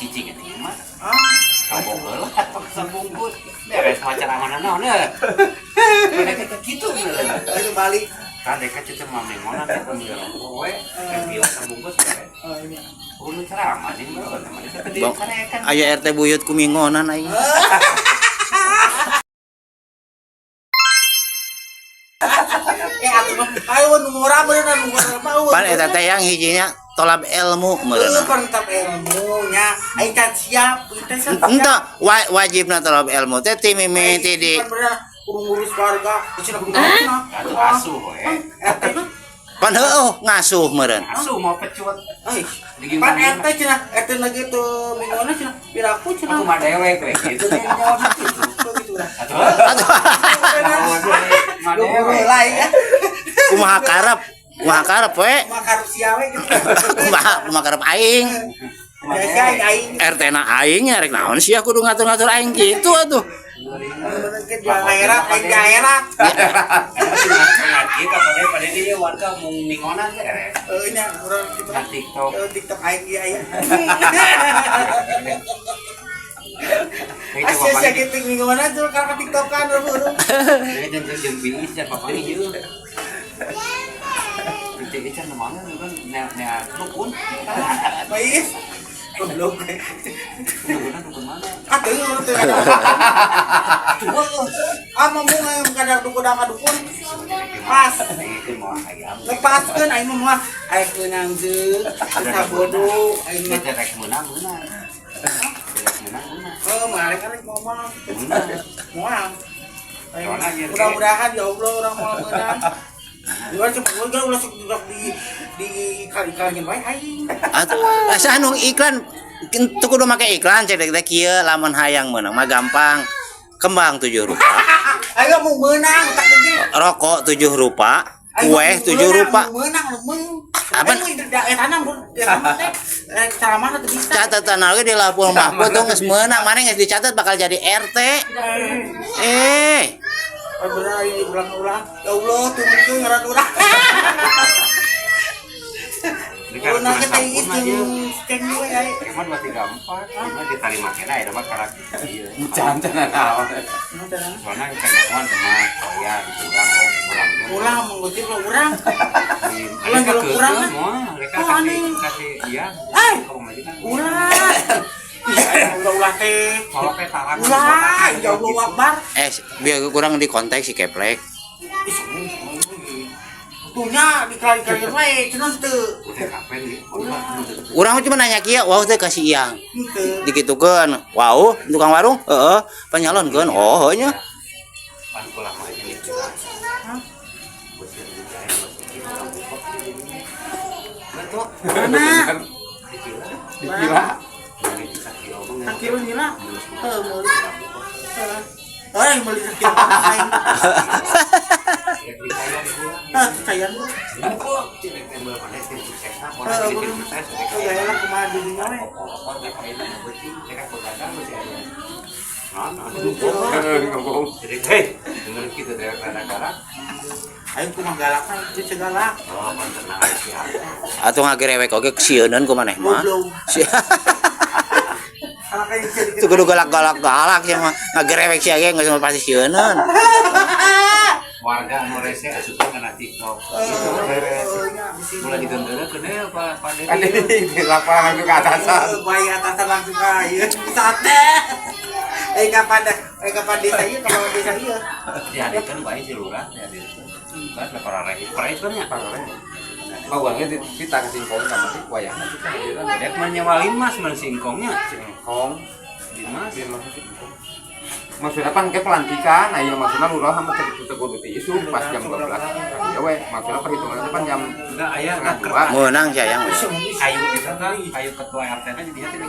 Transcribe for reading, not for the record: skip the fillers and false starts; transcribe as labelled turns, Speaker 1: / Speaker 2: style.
Speaker 1: Cicing eta ieu mah.
Speaker 2: Ah,
Speaker 1: Rokok heula sabungkus. Beres maca mana naon ya. Mereka teh kitu bener.
Speaker 2: Ayo balik.
Speaker 1: Kan deka cece mah mengonan teh pemilu rokok we. Pil sabungkus we.
Speaker 2: Oh, ini.
Speaker 1: Kudu ceramah jeung bae namanya teh di
Speaker 3: Bang.
Speaker 1: karekan.
Speaker 3: Aya RT buyut kumingonan aing.
Speaker 2: Eh atuh mah ayo nu ngora beuneuh nu ngora mah.
Speaker 3: Pan eta teh yang hijinya tolab ilmu
Speaker 2: Heuh,
Speaker 3: meureunna.
Speaker 2: pan tap ilmunya. Aing can siap, aing can siap.
Speaker 3: Entah wajibna tolab ilmu teh ti mimiti di
Speaker 2: Pan bener kudu ngurus warga, cenah kudu cenah.
Speaker 1: Atuh asuh we.
Speaker 2: RT mah
Speaker 3: pan heueuh ngasuh meureun.
Speaker 1: Asuh mau pecut.
Speaker 2: euy. Pan RT cenah, RT lagi tuh mingguan cenah, piraku cenah.
Speaker 1: Aku mah dewek we gitu.
Speaker 2: Jawab gitu. Begitu lah.
Speaker 1: Atuh.
Speaker 3: Atuh
Speaker 1: Mah
Speaker 2: Lu
Speaker 1: dewek.
Speaker 2: lah ya.
Speaker 3: kumaha karep? Kumaha karep we?
Speaker 2: Kumaha karep sia we gitu.
Speaker 3: Kumaha kumaha karep aing?
Speaker 2: Ya sia aing aing.
Speaker 3: RT na aing nya rek naon sia kudu ngatur-ngatur aing kitu atuh.
Speaker 2: Bener ke di akhirat, aing di akhirat.
Speaker 1: Ngaji ka pada pada dia warga mau mingonan teh beres.
Speaker 2: Heuh nya urang gitu.
Speaker 1: Na TikTok.
Speaker 2: Eh, TikTok aing ieu aya.
Speaker 1: Kayak
Speaker 2: Asya
Speaker 1: coba
Speaker 2: sia
Speaker 1: pagi.
Speaker 2: gitu mingguan tuh karena TikTokan urang.
Speaker 1: Jadi jam jam pilih sih papa ini yeuh. Titik ican mana kan ne ne dukun.
Speaker 2: Baik. Goblok.
Speaker 1: Dukun dukun mana?
Speaker 2: Ah teu teu. Ah mau ngayam kadar dukun ka dukun. Pas.
Speaker 1: Dengekeun moal hayam.
Speaker 2: Lepaskeun aing mah moal. Aing keunang zeuk, sabodo aing mah.
Speaker 1: Kita rek meunang meunang. Rek meunang meunang.
Speaker 2: Oh, marek arek mau mah.
Speaker 1: Meunang.
Speaker 2: Moal. Aing
Speaker 1: Soalnya aja,
Speaker 2: mudah-mudahan ya Allah orang moal meunang. Ulah cuma ulah ulah sok di iklan-iklan wae aing.
Speaker 3: Atuh asa anu iklan teu kudu make iklan cek teh kieu lamun hayang meunang mah gampang. Kembang 7 rupa,
Speaker 2: Ayo mau meunang tak gede.
Speaker 3: rokok 7 rupa, kue 7 rupa.
Speaker 2: Meunang lemeung.
Speaker 3: Apa?
Speaker 2: Eta cara mana teu bisa.
Speaker 3: Catatan oge di Lapul Mahfud tuh geus meunang, mana geus dicatat bakal jadi RT. Eh,
Speaker 2: Oh, bener ini ulang-ulang. Ya Allah, turunkeun ngaran urang. Urang ke teh jeung ceng we ai.
Speaker 1: Emang 2 3 4, lima ditali makena eta mah karak ieu.
Speaker 4: Can cenah naon.
Speaker 1: Soalnya kenyawan teman koya di urang urang.
Speaker 2: Ulah menggosip lah urang.
Speaker 1: Ulang
Speaker 2: Ulah urang lah.
Speaker 1: Mereka
Speaker 2: Oh,
Speaker 1: kasih
Speaker 2: aneh.
Speaker 1: kasih iya.
Speaker 2: Eh.
Speaker 1: Pemajikan.
Speaker 2: Ulah. Ulah ulah teh.
Speaker 1: Kalau kayak talangan.
Speaker 2: Ulah, ya Allah Akbar.
Speaker 3: eh biar kurang di konteks si keplek.
Speaker 2: Ih, Tuhnya dikali-kali wae cenah teu.
Speaker 1: Udah kapan nih?
Speaker 3: Urang mah cuma nanya kieu, wow teh kasih iyang.
Speaker 2: Henteu.
Speaker 3: Dikitukeun, wow, tukang warung, heeh, penyalonkeun, oh heuh nya.
Speaker 1: Pan kula mah aja nih.
Speaker 2: Hah?
Speaker 1: Bosir juga ya, bosir kita orang bukok di sini. Betul.
Speaker 2: Mana?
Speaker 1: Dikira.
Speaker 4: Dikira
Speaker 1: Beli bisa kilo bang.
Speaker 2: Sakilo nila.
Speaker 1: Mulus
Speaker 2: Heuh, meuli.
Speaker 1: Orang bukok.
Speaker 2: Oh, yang beli sakilo aing.
Speaker 1: Ya, percaya gua.
Speaker 2: Hah, sayang.
Speaker 1: Bukok. Cek tembel mana tim sukses nah, orang
Speaker 2: Heuh,
Speaker 1: jadi tim
Speaker 2: bener.
Speaker 1: sukses.
Speaker 2: Oh, ya lah kumaha di dinya we.
Speaker 1: Kolokor mereka ini penting, mereka begadang masih ada. Nah, nah,
Speaker 4: ngomong.
Speaker 1: Jadi, hei, dengerin kita dari gara-gara.
Speaker 2: Aing kumaha galakna itu segala.
Speaker 1: Oh, pan tenang aja.
Speaker 3: Atuh ngagerewek oge sieuneun ku maneh mah.
Speaker 2: Goblok. Salah kayak jadi
Speaker 3: Itu kudu galak-galak galak sih mah. Ngagerewek sia ge geus mah pasti sieuneun.
Speaker 1: Warga anu rese asupna kana TikTok. Gitu beres. Mulai digenggara ke Pak Pak
Speaker 4: Kan
Speaker 1: Dedi.
Speaker 4: di lapangan ke atasan.
Speaker 2: Bayi atasan langsung ka ieu sate. Eh kapan dah? Eh kapan desa ieu? Kapan desa ieu?
Speaker 1: Dihadirkeun bae si lurah, dihadirkeun. Kan para reis, para reis kan nya.
Speaker 4: Bawangnya di kita ke singkong sama sih wayahna kita hadiran.
Speaker 1: Dek mah nyewa limas mah singkongnya.
Speaker 4: Singkong,
Speaker 1: Limas.
Speaker 4: di masuk singkong. Maksudnya pan ke pelantikan, nah iya maksudnya lurah sama teu kudu ti isu pas jam 12. Iya we, maksudnya perhitungannya pan jam
Speaker 1: Enggak aya
Speaker 4: setengah dua.
Speaker 3: Meunang sia yang.
Speaker 1: Ayu eta kan, ayu ketua RT nya jadinya teh di